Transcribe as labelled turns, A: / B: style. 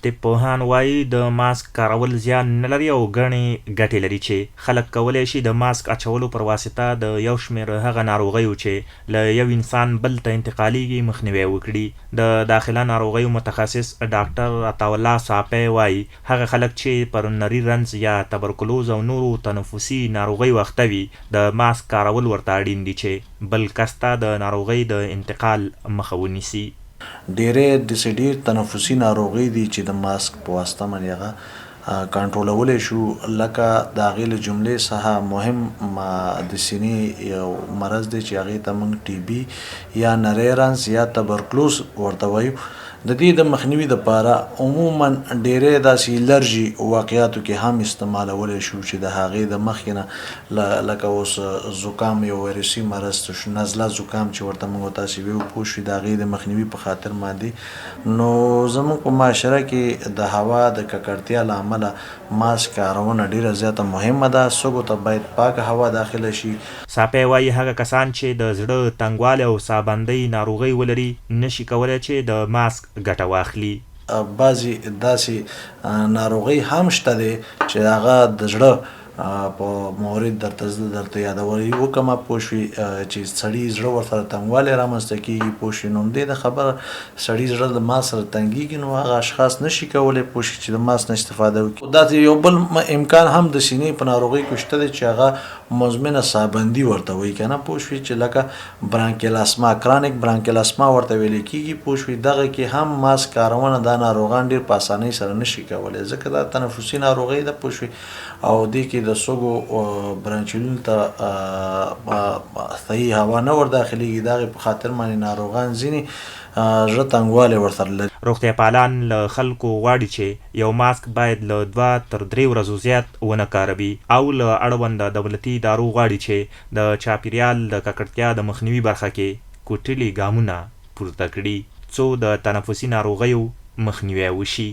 A: طب پوهان وايي، د ماسک کارول زیان نه لري او ګڼې ګټې لري چې خلک کولی شي د ماسک اچولو پر واسطه د یو شمېر هغه ناروغیو چې له یو انسان بل ته انتقالېږي مخنیوی وکړي. د داخله ناروغیو متخصص ډاکټر عطاالله ساپی وايي، هغه خلک چې پر نري رنځ یا تبرکلوز او نورو تنفسي ناروغیو اخته وي، د ماسک کارول ورته اړین دي چې بل کس ته د ناروغۍ د انتقال مخه ونیسي.
B: ډیری داسې ډیر تنفسي ناروغۍ دي چې د ماسک په واسطه باندې هغه کنټرولولی شو، لکه د هغې له جملې څخه مهم د سینې یو مرض دی چې هغې ته موږ ټي بي یا نری رنځ یا تبرکلوز ورته وایو. د دې د مخنیوي لپاره عموما ډیری داسې الرژي واقعاتو کې هم استعمالولی شو چې د هغې د مخکې نه لکه اوس زکام یو وایرسي مرض شو، نزله زکام چې ورته موږ تاسې ویو پوه شوي، د هغې د مخنیوي په خاطر باندې نو زموږ په معاشره کې د هوا د ککړتیا له امله ماسک کارونه ډیره زیاته مهمه ده، سږو ته باید پاکه هوا داخله شي.
A: ساپی وايي، هغه کسان چې د زړه تنګوالی او ساه بندۍ ناروغۍ ولري، نه شي کولای چې د ماسک ګټه واخلي.
B: بعضې داسې ناروغۍ هم شته دی چې هغه د زړه په مورد درته زه درته یادولی وکم پوه شوې، چې سړي زړه ورسره تنګوالی رامنځته کېږي پوه شوې. نو همدې د خبره سړي زړه له ماسک سره تنګېږي، نو هغه اشخاص نه شي کولی پوه شي چې د ماسک نه استفاده وکړي. داسې یو بل امکان هم د سینې په ناروغۍ کې شته دی چې هغه مزمنه سابندي ورته وایي که نه پوه شوې، چې لکه برانکیلاسما، کرانیک برانکیلاسما ورته ویل کېږي پوه شوې. دغه کې هم ماسک کارونه دا ناروغان ډېر په اسانۍ سره نه شي کولی، ځکه دا تنفسي ناروغۍ ده پوه شوې، او دې کې د سږو برانچیلونو ته صحیح هوا نه ور داخلېږي، د هغې په خاطر باندې ناروغان ځینې زړه تنګوالی ورسره لري.
A: روغتیاپالان له خلکو غواړي چې یو ماسک باید له 2 تر 3 ورځو زیات ونه کاروي او له اړونده دولتي ادارو غواړي چې د چاپیریال د ککړتیا د مخنیوي برخه کې کوټلي ګامونه پورته کړي، څو د تنفسي ناروغیو مخنیوی وشي.